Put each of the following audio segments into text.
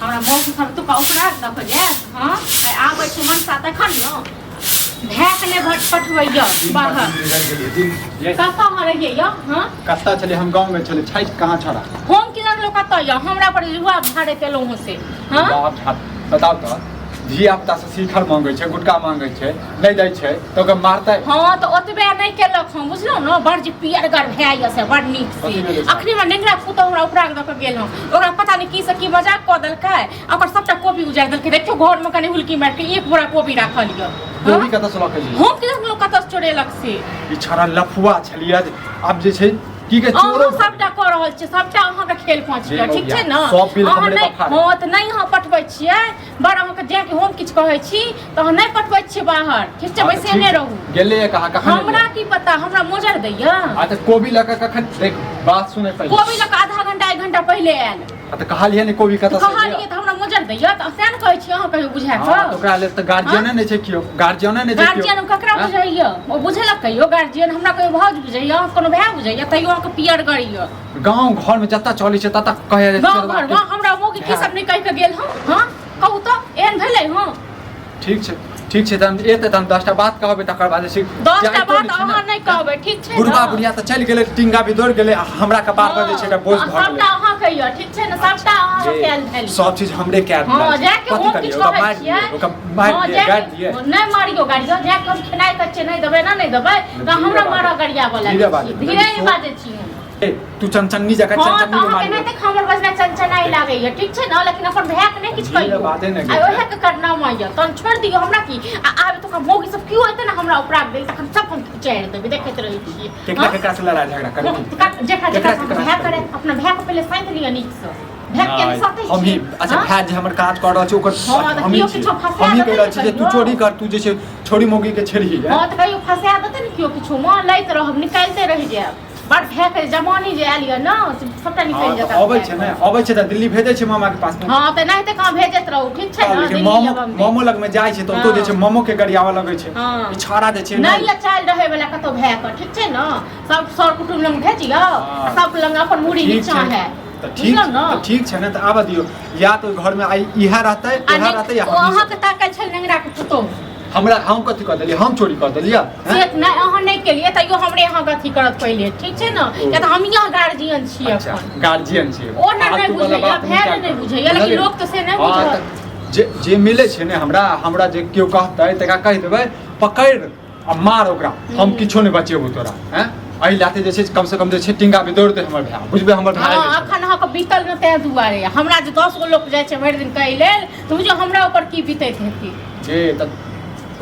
हमरा मौसी सब तुका उपरा दऽ कऽ जायत। हँ, आइ आबै छै मनसा तखन ने भायके नहि भट पठबैया बाहर। कतऽ अहाँ रहियै यौ? हँ, कतऽ छलै? हम गाँव में छलै। छठि कहाँ छड़ा? हम की जानलहुँ कतऽ यऽ। हमरा पर जुआ भाड़े एलहुँ हँ से। हँ, बाप झाप, बताउ तऽ, धिया पुता से शिखर मांगे छै, गुटखा मांगे छै, नहि दै छै तऽ ओकरा मारतै। हँ, तऽ ओतबे नहि केलक हँ, बुझलहुँ ने? बड़ जे पियरगर भए यऽ से बड़ नीक से। कथी भेलै से? अखनी हमरा नेंगरा पुतहु हमरा उपरा दऽ कऽ गेल हँ। ओकरा पता नहि की से की मजाक कऽ देलकै आ ओकर सबटा कोबी उजाड़ि देलकै। देखियौ, घरमे कनि हुलकी मारि कऽ एक बोरा कोबी राखल यऽ। गोभी कतऽ से लऽ के एलियै? हम की देखलहुँ कतऽ से चोरेलक से। ई छड़ा लफुआ छलियै जे आब जे छै की के चोरो। अहाँ सबटा कऽ रहल छियै, सबटा अहाँके खेल पाँच यऽ, ठीक छै ने? सब बिल अहाँ हमरे नहि पर फाड़ै। हँ, तऽ नहि अहाँ पठबै छियै बड़ अहाँके जाके हम किछु कहै छी तऽ अहाँ नहि पठबै छियै बाहर, ठीक छै? हँ, तऽ बैसेने ठीक। रहू। गेलैए कहाँ? कखन हमरा एलै? की पता, हमरा मोजर दैया। आ तऽ कोबी लऽ कऽ कखन? देख, बात सुनै पहिले। कोबी लऽ कऽ आधा घंटा एक घंटा पहिले आयल। आ तऽ कहलियै ने कोबी कतऽ से कहलियै तऽ हमरा मोजर दैया, तऽ सएह ने कहै छी अहाँ कहियो बुझा हँ, तऽ कऽ। ओकरा लेल तऽ गार्जियने नहि छै केओ, गार्जियने नहि छै केओ। गार्जियन ककरा हँ? बुझैया? ओ बुझेलक कहियो गार्जियन? हमरा कहियो भाउज बुझैया, अहाँ कोनो भाय बुझैया? तैयो अहाँके पियर गड़ैया। गाँव घर में जतऽ चलै छै ततऽ कहै गाँव घर में हमरा मौगी की सब नहि कहि कऽ गेल हँ? हँ, कहू तऽ, एहन भेलै? हँ, ठीक छै, ठीक छै। तहन एतै तहन 10टा बात कहबै, तकर बाद जे छै 10टा जाइतो बात नहि छै ने। अहाँ नहि कहबै, ठीक छै? बुढ़बा ने बुढ़िया तऽ चलि गेलै, टिंगा भी दौड़ गेलै आ हमरा कपार पर जे छै एकटा बोझ हँ, भऽ गेलै। सबटा अहाँ कहियो, ठीक छै ने? सबटा अहाँ जे कयल भेल। सब चीज हमरे कयल। हँ, जाके कथी हम करियै? किछु ओकरा कहै मारि छियै? दियै? ओकरा मारि हँ, दियै, जाके- गाड़ि दियै? नहि मारियो गाड़ियो। जाके हम खेनाइ कहै छियै नहि देबै ने, नहि देबै तऽ धीरे हमरा बाजू। मारऽ गरियाबऽ धीरे लागै बाजू। छी। धीरे ही बाजै छी हम। ए, तू चनचन्नी जकाँ हँ, तऽ चनचन्नी अहाँके मारि नहि तऽ हमर बजनाइ चनचनाइ लागैया, ठीक छै ने? लेकिन अपन भायके नहि किछु धीरे कहियौ। बाजै ने आ गे। ओएह के करनामा यऽ, तहन छोड़ि दियौ हमरा की। आ आब तऽ मौगी सब केओ एतै ने हमरा उपरा देल, तखन सब हम चारि देबै, देखैत रहै छियै। केकरा? हँ? केकरा से लड़ाई झगड़ा करै? जेकरा केकरा जेकरा केकरा भाय से करे, अपना भाय के पहिले साँति लिअ नीकसँ। भाय के नहि, सकै हम ही छी? अच्छा हँ? भाय जे हमर काज कर रहल छै ओकर हँ, तऽ हमही केओ छी। किछो फंसा हमही देतै कहि रहल ने छी जे तू कहियो। चोरी कर, तू जे छै छोरी मौगी के छेड़ही। हँ, तऽ कहियो फंसा देतै ने केओ किछो मे, लैत रहब, निकालिते रहि जायब। बड़ भाय के जमानी जे आयल यऽ ने, से सबटा निकलि जायत। अबै छै ने, अबै छै तऽ दिल्ली भेजै छै मामा के पास। हँ, तऽ एनाहिते कहाँ भेजैत रहू, ठीक छै ने? लेकिन दिल्ली मामो या बम्बई। मामो लग में जाइ छै तऽ ओतौ जे छै मामो के गरियाबऽ लगै छै। हँ। ई छौड़ा जे छै नहि यऽ चालि रहै वाला कतौ भाय के, ठीक छै ने? सब सर कुटुम्ब लग भेजियौ हँ। आ सब लग अपन मुड़ी ठीक नीचा छै। है। तऽ ठीक बुझलहुँ ने? तऽ ठीक छै ने, तऽ आबऽ दियौ। या तऽ घर में आइ इएह रहतै, आ इएह नहि रहतै या ओ हमही अहाँके ताकै छल नेंगरा के पुतोहु। हमरा हम कथी कऽ देलियै? हम चोरी कऽ देलियै? से नहि, अहाँ नहि केलियै, तैयो हमरे अहाँके अथी करत पहिले, ठीक छै ने? ओ। किया तऽ हम यहाँ गार्जियन छी। अच्छा अपन गार्जियन छियै। ओ ने नहि फालतू वाला बुझैया, बात भाय ने निकालि नहि कऽ। बुझैया, लेकिन बुझलियै? लोक तऽ से नहि हँ, बुझत। तऽ जे जे मिलै छै ने हमरा, हमरा जे केओ कहतै तकरा कहि देबै पकड़ि आ मार ओकरा, हम किछो नहि बचेबो तोरा। हैं, एहि लाथे जे छै कम से कम जे छै टिंगा भी दौड़ दे हमर भाय, बुझबै हमर भाय। हँ, अखन अहाँके बीतल ने ताहि दुआरे। हमरा जे 10 गो लोक जाइ छै भरि दिन कहै लेल तऽ बुझियौ हमरा ऊपर की बीतैत हेतै। जे तऽ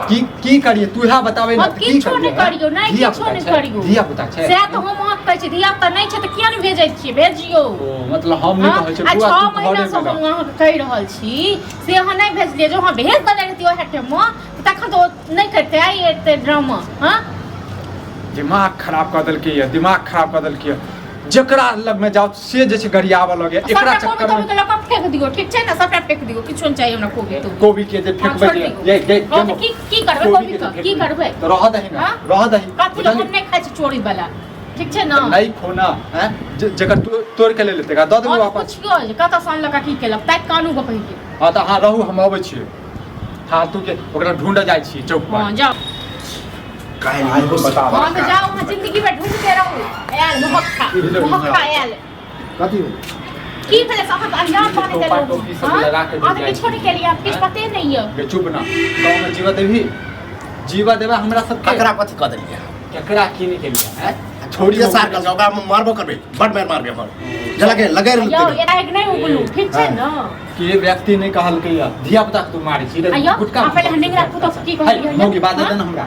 की की करिए तू इएह बताबै ने। हम तऽ की किछो करियै, नहि करियौ, नहि धिया किछो पुता नहि छै, करियौ। धिया पुता छै। सएह तऽ हम अहाँके कहै छी, धिया पुता नहि छै तऽ किया नहि भेजै छियै? भेजियौ। ओ मतलब हम नहि हँ, कहै छियै आ बौआ 6 तू महीना घरे से मे हम रह। अहाँके कहि रहल छी से अहाँ नहि भेजलियै। जो अहाँ भेज देने रहितियै ओएह टाइममे तऽ तखन तऽ ओ नहि करितै आइ एते ड्रामा। हँ, दिमाग खराब कऽ देलकै यऽ, दिमाग खराब कऽ देलकै यऽ। जकरा लगमे जाउ से जे छै गरियाबऽ लगैए एकरा सबटा कोबी चक्करमे। तोबी के लऽ कऽ फेंक दियौ, ठीक छै ने? सबटा फेंक दियौ, किछो नहि चाही हमरा कोबी तोबी। कोबी के जे हँ, फेंकबै छोड़ि जे दियौ। ये ये हँ, तऽ की की करबै कोबी के जे के? की फेंकबै, करबै? तऽ रहऽ दही ने। हँ? रहऽ दही। कथी लए? बुझलियै? हम नहि खाइ छी चोरी वाला, ठीक छै ने? तऽ नहि खो ना। हैं, जकर तोड़ि के ले लेतै दऽ देबै हँ, तऽ वापस। पुछियौ जे कतऽ सँ अनलक आ की केलक, ताकि कानू गो पहिले। हँ, तऽ अहाँ रहू, हम अबै छियै। फालतू के ओकरा ढूंढऽ जाइ छियै चौक पर। हँ, जाउ। काल्हि आइ इहो बता। हँ, तऽ जाउ, अहाँ जिंदगी भरि ढूंढते रहू। आयल मोहक्खा, मोहक्खा आयल। कथी? की भेलै से अहाँ तऽ अनजान बनि टोपा गेलहुँ। टोपी सब हँ? लगा के अहाँ तऽ जाइ किछो नहि केलियै, किछु आँय? पते नहि यऽ। गे चुप ना, गाँव में जीवा देबही? जीवा देबा हमरा सबके? ककरा कथी कऽ देलियै? केकरा की नहि केलियै? हैं, छोड़ी जे सार कल ओकरा हम मारबो करबै, बड मार मारबै हमर जला के लगे यौ, एना नहि उगलू, ठीक छै ने? के व्यक्ति नहि कहलकै या धिया पुता के तू मारै छी रे? आ यौ, गुटका आ पहिले नेंगरा पुतोह की कहलियै? मौगी बात हँ? दे ने हमरा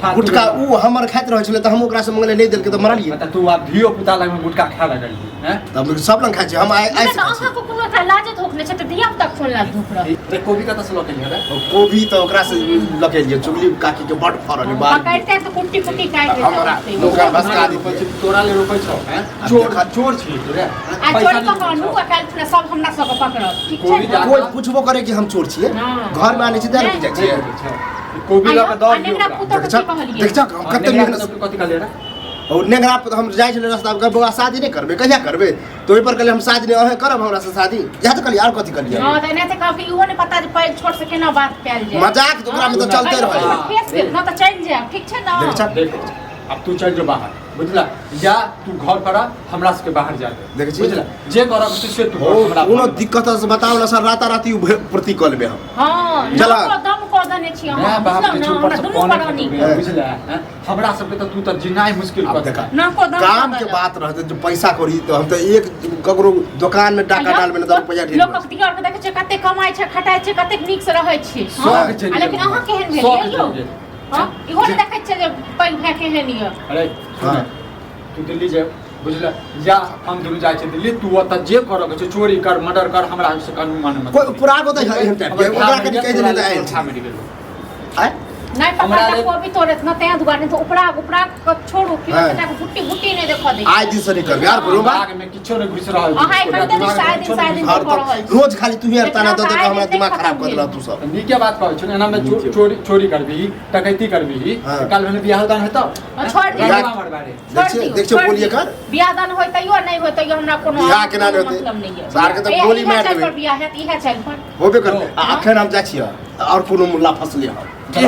फालतू। गुटका उ हमर खाइत रहै छलै तऽ हम ओकरा से मंगले, नहि देलकै तऽ मरलियै। मतलब तू आब धियो पुता लगमे गुटका खाए लगलियै? हैं, तऽ हम सब लग खाइ छी, हम आइ नहि आइ तऽ अहाँके कोनो एकरा लाजे धोख नहि छै तऽ धिया पुता कोन लाज धोख रहत? रे कोबी कतऽ से लऽ के एलियै रे? कोबी तऽ ओकरा से लऽ के एलियै, चुगली काकी के बड फड़ल है बाल। पकड़ते तऽ कुट्टी कुट्टी काटि हमरा देतै। ओकरा भसका रोपै दितियै। छी, तोरा ले रोपै छौ? हैं, आब चोर चोर छी तू रे? आ पैसा चोरी नहि कऽ कऽ आनू छौ। आ काल्हि खुना सब हमरा सबके पकड़त, ठीक छै कोबी ने? जा- कोइ पुछबो करे कि हम चोर छियै? हँ। घर मे आनै छी तैं ने नहि। बुझै छियै। नहि रोपै छौ। ई कोबी लऽ कऽ आ दऽ दियौ नेंगरा ओकरा। पुतोह देख के की कहलियै? देख हम हँ, कते नेंगरा मेहनत पुतोह के कथी कहलियै रे? और नेंगरा पर हम जाइ छलै रास्ता पर, बौआ शादी नहि करबै, कहिया करबै? तऽ ओहि पर कहलियै हम शादी नहि अहें करब हमरा से शादी, इएह तऽ कहलियै, आर कथी कहलियै? हँ, तऽ एनाहिते कहब कि इहो नहि पता जे पैघ छोट से केना बात कयल जाय। मजाक तऽ ओकरामे तऽ चलते रहै। फेस भेल न तऽ चलि जायब, ठीक छै ने? देखै छह? देख, आब तू चलि जो बाहर, बुझला? या तू घर पर आ, हमरा सबके बाहर जा दे। देखै छी? बुझला, जे करब से से तू कर, ओ हमरा कोनो बाहर। दिक्कत से बताओ ना सर, राताराती उ प्रति कऽ लेबै हम। हँ, चला। नाको दम कऽ देने छी अहाँ, माय बाप बुझलहुँ के ने? ऊपर हमरा से दुनू पानी प्राणी खतम भेल, बुझला? हैं? हमरा सबके तऽ तू तऽ जिनाइ मुश्किल आब कऽ देखा। देलक। नाको दम काम कऽ के देलक। बात रहते जो पैसा कौड़ी, तो हम तो एक ककरो दुकान में डाका डालबे ना तो रुपया ढेर। लोकक दियर के देखै छै कते कमाइ छै, खटाइ छै, कतेक नीक से रहै छै। शौक हँ, चलि आ लेकिन गेल। अहाँ केहन शौक भेलियै यौ? चलि गेल। हँ, इहो ने देखै छियै जे पैघ भाय केहन यऽ। अरे सुन, हाँ। तू दिल्ली जाए, बुझल? या हम दुनू जाइ छियै दिल्ली, तू ओतऽ जे करऽ के छै, चोरी कर, मर्डर कर, हमरा से कानून माने मत। कोइ पूरा को तऽ एहन टाइप के ओकरा कनि कहि देने तऽ आयल छै। मरि गेल। आय नहि हमरा पकड़ता लेल- कोबी तोड़त न, तें दुआरे नहि तऽ उपरा उपरा के छोड़ू कि हाँ। कटा के भुट्टी भुट्टी नहि देखऽ दै। आइ दिन से नहीं करबे यार, बोलो बा। दिमाग में किछो नहि घुसि रहल छै। अहाँ एखन तऽ दिमाग में सात दिन किछो सात नहि दिन घुसि और कऽ रहल तब छी। रोज खाली तू ही ताना दऽ दऽ के आइ हमरा दिन दिमाग खतम खराब कऽ भेल। देलह तू सब। नीके बात कहै छौ ने, एना में नीके। चोरी चोरी करबिही, डकैती करबिही, हाँ। काल्हि भने बियाह दान हेतौ? हाँ, छोड़ दियौ। रंगवा मरबारे। छोड़ देख छियै, दियौ, देख छियै छोड़ बोलिए दियौ। कर। बियाह दान होय तैयो नहि होय तैयो हमरा कोनो बियाह केना नहि कोनो होतै? मतलब नहि यऽ। सार के तऽ इएह- गोली इएह मारि चालि देबै। पर बियाह हैत, इएह चालि पर। होबे करतै। आ अखन हम जाइ छियै और कोनो मुल्ला फसले हम। की?